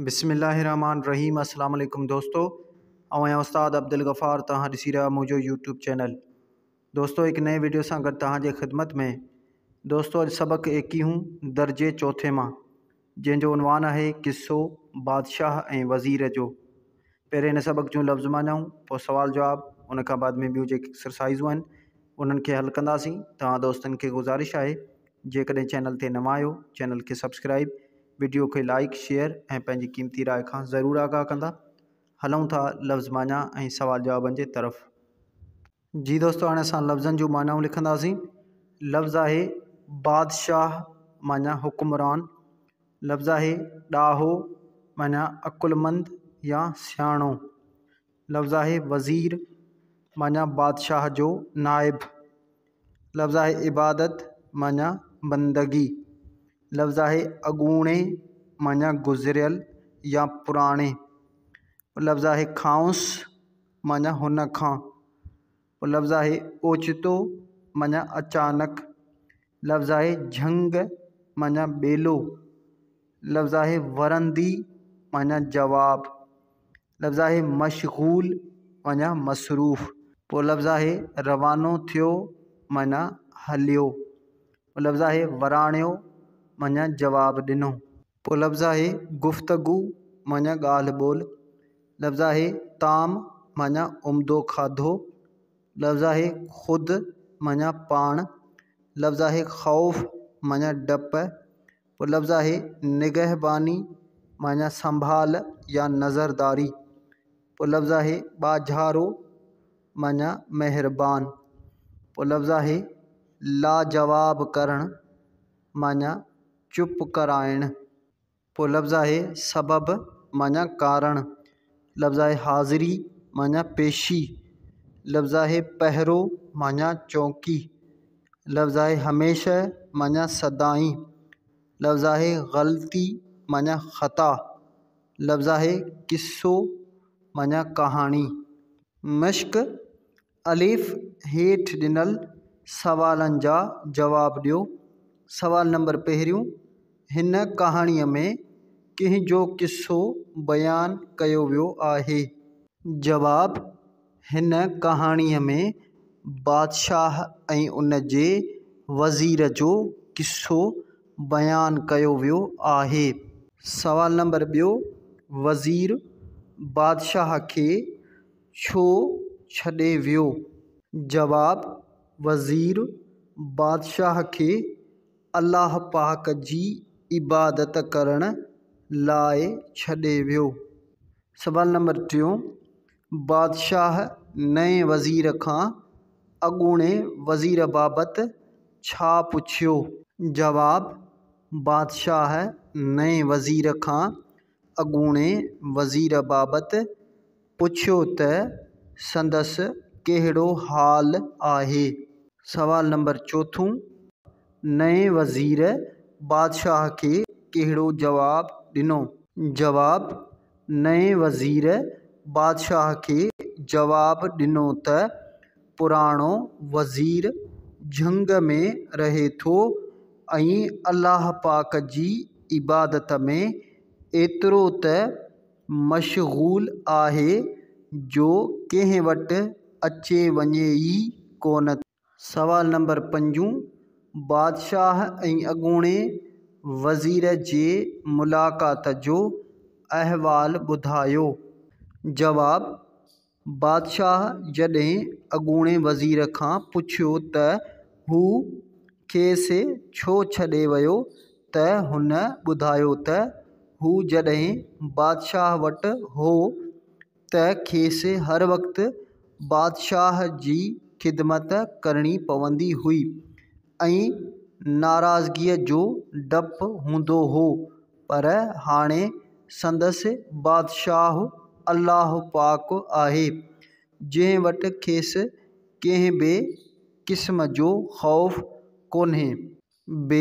بسم الله الرحمٰن الرحيم السلام عليڪم دوستو آئون آهيان استاد عبدالغفار توهان ڏسي رهيا منهنجو يوٽيوب چينل دوستو هڪ نئين ويڊيو سان گڏ توهان جي خدمت ۾ دوستو اڄ سبق ايڪيهون درجي چوٿين مان جنهن جو عنوان آهي قصو بادشاهه ۽ وزير جو پهرين هن سبق جون لفظ معنائون پوء سوال جواب ان کان بعد ۾ ٻيون جيڪي ايڪسرسائزون آهن انهن کي حل ڪنداسين توهان دوستن کي گذارش آهي جيڪڏهن چينل تي نوان آهيو چينل کي سبسڪرائب وڊيو کي لائيڪ شيئر ۽ پنهنجي قيمتي راء کان ضرور آگاهه ڪندا. هلون ٿا لفظ معنيٰ ۽ سوال جوابن جي طرف. جي دوستو هاڻي اسان لفظن جون معنائون لکنداسين. لفظ آهي بادشاهه معنيٰ حڪمران، لفظ آهي ڏاهو معنيٰ عقلمند يا سياڻو، لفظ آهي وزير معنيٰ بادشاهه جو نائب، لفظ آهي عبادت معنيٰ بندگي، لفظ آهي اڳوڻي معنيٰ گذريل يا پراڻي، لفظ آهي کانئس معنيٰ هن کان، لفظ آهي اوچتو معنيٰ اچانڪ، لفظ آهي جهنگ معنيٰ ٻيلو، لفظ آهي ورندي معنيٰ جواب، لفظ آهي مشغول معنيٰ مصروف. پوء لفظ آهي روانو ٿيو معنيٰ هليو. پوء لفظ آهي وراڻيو معنيٰ جواب ڏنو. پوء لفظ آهي گفتگو معنيٰ ڳالهه ٻولهه. لفظ آهي طعام معنيٰ عمدو کاڌو. لفظ آهي خود معنيٰ پاڻ. لفظ آهي خوف معنيٰ ڊپ. پوء لفظ آهي نگهباني معنيٰ سنڀال يا نظرداري. پوء لفظ آهي ٻاجهارو معنيٰ مهربان. پوء لفظ آهي لاجواب ڪرڻ معنيٰ چپ ڪرائڻ. پوء لفظ آهي سبب معنيٰ ڪارڻ. لفظ آهي حاضري معنيٰ پيشي. لفظ آهي پهرو معنيٰ چونڪي. لفظ آهي هميشه معنيٰ سدائين. لفظ آهي غلطي معنيٰ خطا. لفظ آهي قصو معنيٰ ڪهاڻي. مشق، الف، هيٺ ڏنل سوالن جا جواب ڏيو. سوال نمبر پهريون، هن ڪهاڻيء ۾ ڪنهن جو قصو بيان ڪيو ويو آهي؟ جواب، هن ڪهاڻيء ۾ بادشاهه ۽ ان جي وزير جو قصو بيان ڪيو ويو آهي. سوال نمبر ٻيو، وزير بادشاهه کي ڇو ڇڏي ويو؟ جواب، وزير بادشاهه کي الله پاڪ جي عبادت ڪرڻ لاء ڇڏي ويو. سوال نمبر ٽيون، بادشاهه نئين وزير کان اڳوڻي وزير بابت ڇا پڇيو؟ جواب، بادشاهه نئين وزير کان اڳوڻي وزير بابت پڇيو ته سندس ڪهڙو حال آهي؟ سوال نمبر چوٿون، نئين وزير بادشاهه کي ڪهڙو جواب ڏنو؟ جواب، نئين وزير بادشاهه کي جواب ڏنو ته پراڻو وزير جهنگ ۾ رهي ٿو ۽ الله پاڪ جي عبادت ۾ ايترو ته مشغول آهي جو ڪنهن وٽ اچي وڃي ئي ڪونه. سوال نمبر پنجون، بادشاهه ۽ اڳوڻي وزير جي ملاقات جو احوال ٻڌايو. جواب، بادشاهه جڏهن اڳوڻي وزير کان پڇيو ته هو کيس ڇو ڇڏي ويو ته هن ٻڌايو ته هو جڏهن بادشاهه وٽ هو ته کيس هر وقت بادشاهه جي خدمت ڪرڻي پوندي هئي ۽ ناراضگيء جو ڊپ هوندو هو، پر هاڻي سندس بادشاهه الله پاڪ آهي، جنهن وٽ کيس ڪنهن به قسم جو خوف ڪونهي. ب،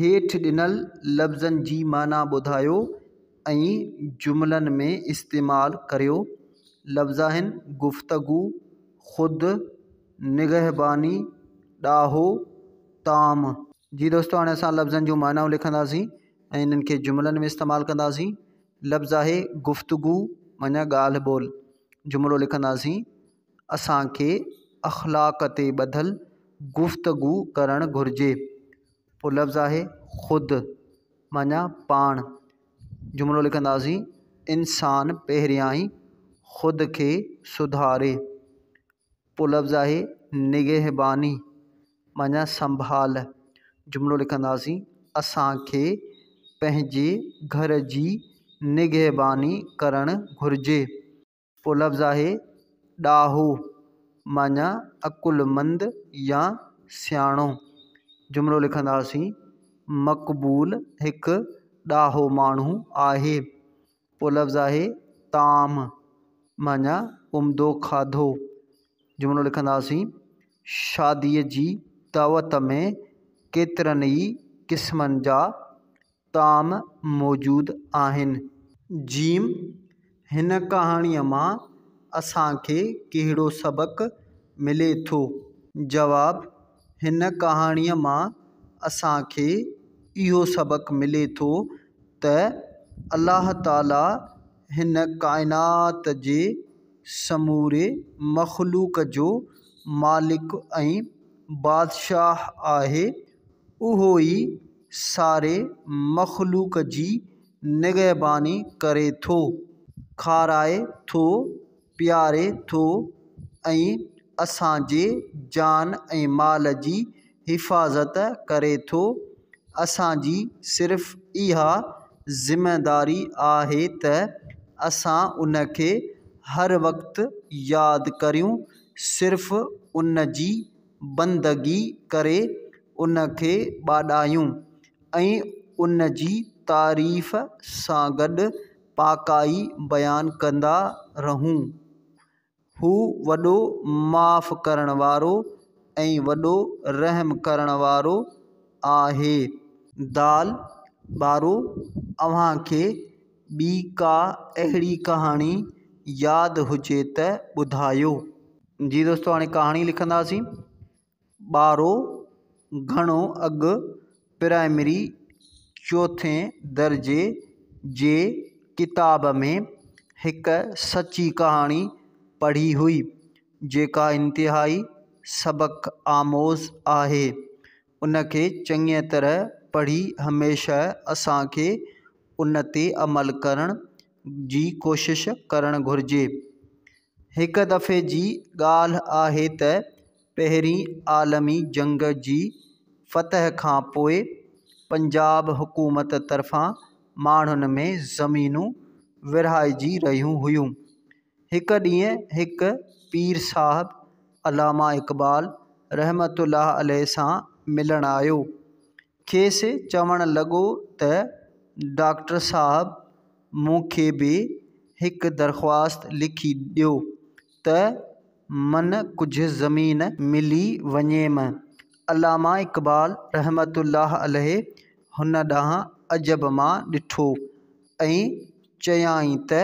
هيٺ ڏنل لفظن جي معنيٰ ٻڌايو ۽ جملن ۾ استعمال ڪريو. لفظ آهن، گفتگو، خود، نگهباني، ڏاهو، طعام. جي دوستو هاڻي اسان لفظن جون معنائون لکنداسين ۽ انهن کي جملن ۾ استعمال ڪنداسين. لفظ آهي گفتگو معنيٰ ڳالهه ٻولهه. جملو لکنداسين، اسان کي اخلاق تي ٻڌل گفتگو ڪرڻ گهرجي. پوء لفظ آهي خود معنيٰ پاڻ. جملو لکنداسين، انسان پهريائين خود کي سڌاري. پوء لفظ آهي نگهباني معنيٰ سنڀال. جملو لکنداسين، اسان کي پنهنجي گهر جي نگهباني ڪرڻ گهرجي. پوء لفظ آهي ڏاهو معنيٰ عقلمند يا سياڻو. جملو لکنداسين، مقبول هڪ ڏاهو ماڻهو آهي. پوء لفظ آهي طعام معنيٰ عمدو کاڌو. جملو لکنداسين، شاديء جي دعوت ۾ ڪيترن ئي قسمن جا طعام موجود آهن. جيم، هن ڪهاڻيء مان اسان کي ڪهڙو سبق ملي ٿو؟ جواب، هن ڪهاڻيء مان اسان کي اهو سبق ملي ٿو ته الله تعاليٰ هن ڪائنات جي سموري مخلوق جو مالڪ ۽ بادشاهه آهي، اهو ئي ساري مخلوق جي نگهباني ڪري ٿو، کارائي ٿو، پياري ٿو ۽ اسان جي جان ۽ مال جي حفاظت ڪري ٿو. اسان جي صرف اها ذميداري آهي ته اسان ان کي هر وقت ياد ڪريون، صرف ان جي بندگي ڪري ان کي ٻاڏايون ۽ ان جي تعريف سان گڏ پاڪائي بيان ڪندا رهون. هو وڏو معاف ڪرڻ وارو ۽ وڏو رحم ڪرڻ وارو آهي. دال، ٻارو، اوهان کي ٻي ڪا اهڙي ڪهاڻي ياد هجي ته ٻڌايو. جي دوستو هاڻي ڪهاڻي لکنداسين. ٻارو، گهڻو اڳ پرائمري چوٿين درجي جي ڪتاب ۾ هڪ سچي ڪهاڻي پڙهي هئي، جيڪا انتهائي سبق آموز آهي. ان کي چڱيء طرح پڙهي هميشه اسان کي ان تي عمل ڪرڻ جي ڪوشش ڪرڻ گهرجي. هڪ دفعي جي ڳالهه آهي ته پهرين عالمي جنگ جي فتح کان پوء پنجاب حڪومت طرفان ماڻهن ۾ زمينون ورهائجي رهيون هيون. هڪ ڏينهن هڪ پير صاحب علامه اقبال رحمة الله عليه سان ملڻ آيو. کيس چوڻ لڳو ته ڊاڪٽر صاحب مون کي به هڪ درخواست لکي ڏيو ته من ڪجهه زمين ملي وڃيم. علامه اقبال رحمة الله عليه هن ڏانهن عجب مان ڏٺو ۽ چيائين ته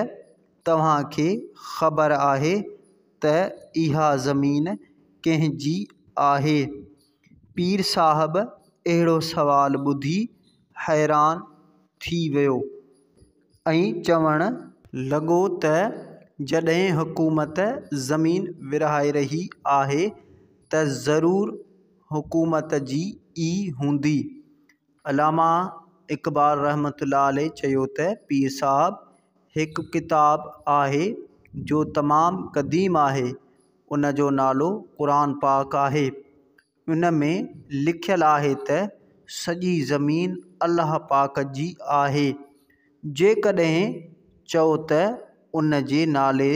توهان کي خبر آهي ته اها زمين ڪنهن جي آهي؟ پير صاحب اهڙو سوال ٻڌي حيران ٿي ويو ۽ چوڻ لڳو ته جڏهن حڪومت زمين ورهائي رهي آهي ته ضرور حڪومت جي ئي هوندي. علامه اقبال رحمة الله عليه چيو ته پير صاحب هڪ ڪتاب آهي جو تمام قديم آهي، ان جو نالو قرآن پاڪ آهي. ان ۾ لکيل آهي ته سڄي زمين الله پاڪ جي آهي. جيڪڏهن چئو ته ان جي نالي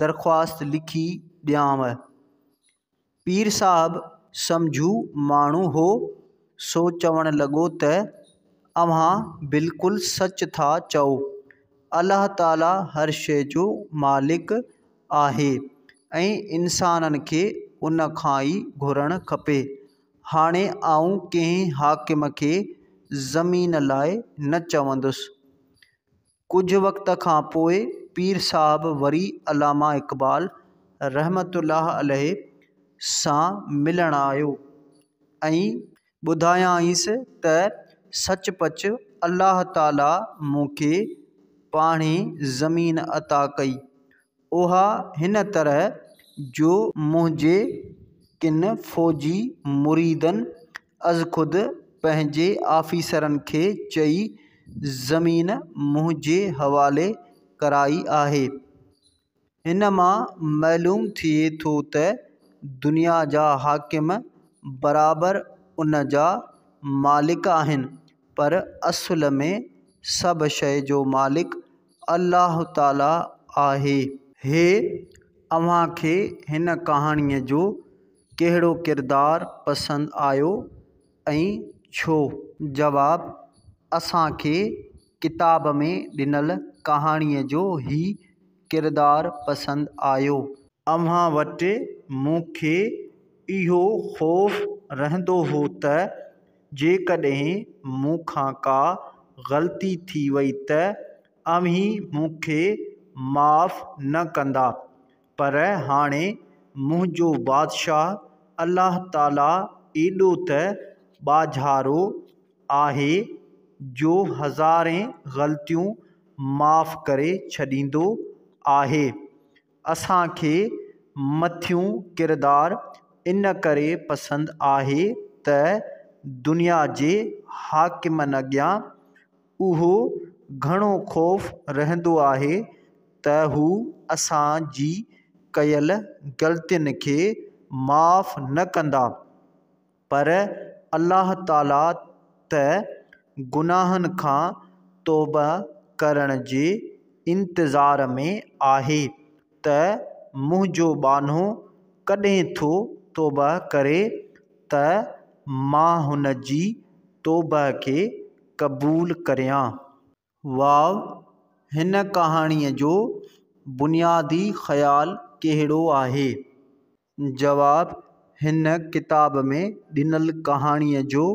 درخواست لکي ڏيانو. پير صاحب سمجهو ماڻهو هو، سو چوڻ لڳو ته اوهان بلڪل سچ ٿا چئو، الله تعاليٰ هر شيء جو مالڪ آهي ۽ انسانن کي ان کان ئي گهرڻ کپي. هاڻي آئون ڪنهن حاڪم کي زمين لاء نه چوندس. ڪجهه وقت کان پوء پير صاحب وري علامه اقبال رحمة الله عليه سان ملڻ آيو ۽ ٻڌايائينس ته سچ پچ الله تعاليٰ مون کي پاڻهي زمين عطا ڪئي. اها هن طرح جو منهنجي ڪن فوجي مريدن ازخود پنهنجي آفيسرن کي چئي زمين منهنجي حوالي ڪرائي آهي. هن مان معلوم ٿئي ٿو ته دنيا جا حاڪم برابر ان جا مالڪ آهن، پر اصل ۾ سڀ شيءِ جو مالڪ الله تعاليٰ آهي. هي اوهان کي هن ڪهاڻيءَ جو ڪهڙو ڪردار پسند آيو ۽ ڇو؟ جواب، اسان کي ڪتاب ۾ ڏنل ڪهاڻيءَ جو هي ڪردار پسند آيو. اوهان وٽ مون کي اهو خوف رهندو هو ته جيڪڏهن مون کان ڪا غلطي ٿي وئي ته اوهين مون کي معاف نه ڪندا، پر هاڻي منهنجو بادشاهه الله تعاليٰ ايڏو ته ٻاجهارو آهي جو هزارين غلطيون معاف ڪري ڇڏيندو آهي. اسان کي مٿيون ڪردار ان ڪري پسند آهي ته دنيا جي حاڪمن اڳيان اهو گهڻو خوف رهندو آهي ته هو اسان جي ڪيل غلطين کي معاف نه ڪندا، پر الله تعاليٰ ته گناهن کان توبه ڪرڻ جي انتظار ۾ آهي ته منهنجو ٻانهو ڪڏهن ٿو توبه ڪري ته مان هن جي توبه کي قبول ڪريان. واو، هن ڪهاڻيءَ جو بنيادي خيال ڪهڙو آهي؟ جواب، هن ڪتاب ۾ ڏنل ڪهاڻيءَ جو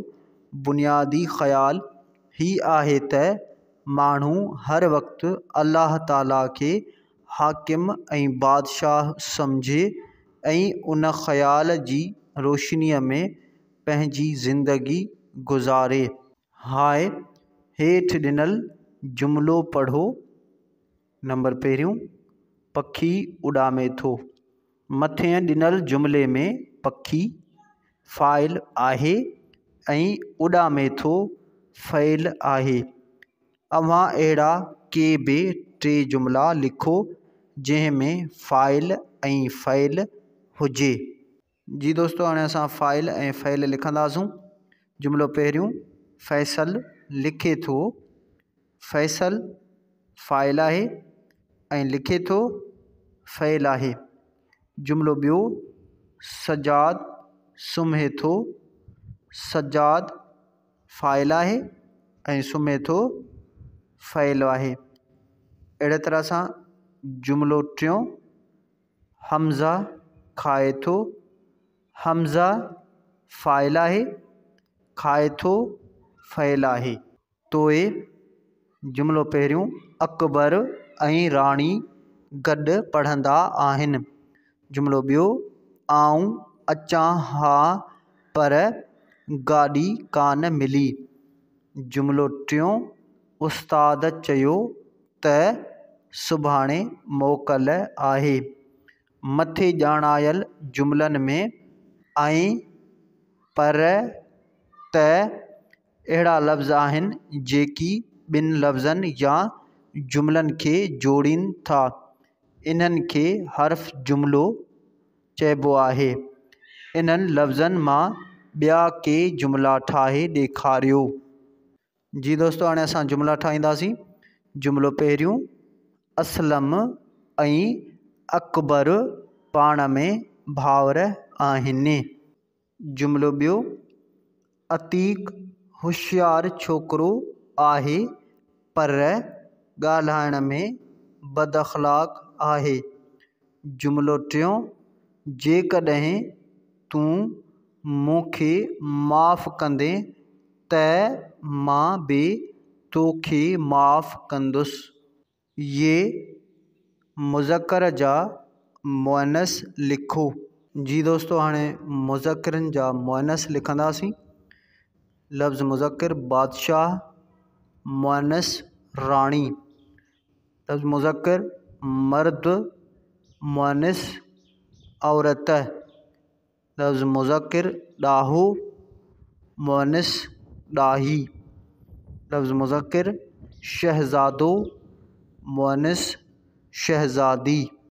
بنيادي خيال هي آهي ته ماڻهو هر وقت الله تعاليٰ کي حاڪم ۽ بادشاهه سمجهي ۽ ان خيال جي روشنيءَ ۾ پنهنجي زندگي گذاري. هاءِ، هيٺ ڏنل جملو پڙهو. نمبر پهريون، پکي اڏامي ٿو. مٿي ڏنل جملي ۾ پکي فاعل آهي ۽ اڏامي ٿو فعل آهي. اوهان اهڙا ڪي به ٽي جملا لکو جنهن ۾ فاعل ۽ فعل هجي. جي دوستو، هاڻي اسان فاعل ۽ فعل لکنداسون. جملو پهريون، فيصل لکي ٿو. فيصل فاعل آهي ۽ لکي ٿو فعل آهي. جملو ٻيو، سجاد سمهي ٿو. سجاد فاعل آهي ۽ سمهي ٿو فعل آهي. اهڙي طرح سان جملو ٽيون، حمزه کائي ٿو. حمزه فاعل آهي، کائي ٿو فعل آهي. توئي جملو پهريون، اڪبر ۽ راڻي گڏ پڙهندا آهن. جملو ٻيو، آئون اچان ها پر گاڏي ڪانه ملي. جملو ٽيون، استاد چيو ته سڀاڻي موڪل آهي. مٿي ڄاڻايل جملن ۾ ۽ پر ته اهڙا لفظ آهن جيڪي ٻن لفظن يا جملن کي جوڙين ٿا. انهن کي حرف جملو چئبو آهي. انهن لفظن مان ٻيا ڪي جملا ٺاهي ڏيکاريو. جي دوستو، هاڻي اسان جملا ٺاهينداسين. جملو پهريون، اسلم ۽ اڪبر پاڻ ۾ ڀائر آهن. جملو ٻيو، عتيق هوشيار ڇوڪرو آهي پر ڳالهائڻ ۾ بداخلاق آهي. جملو ٽيون، جيڪڏهن تون مون کي معاف ڪندين ته مان به توکي معاف ڪندس. ي مذڪر جا مؤنث لکو. جي دوستو، هاڻي مذڪرن جا مؤنث لکنداسين. لفظ مذڪر بادشاهه، مؤنث راڻي. لفظ مذڪر مرد، مؤنث عورت. لفظ مذڪر ڏاهو، مؤنث ڏاهي. لفظ مذڪر شهزادو، مؤنث شهزادي.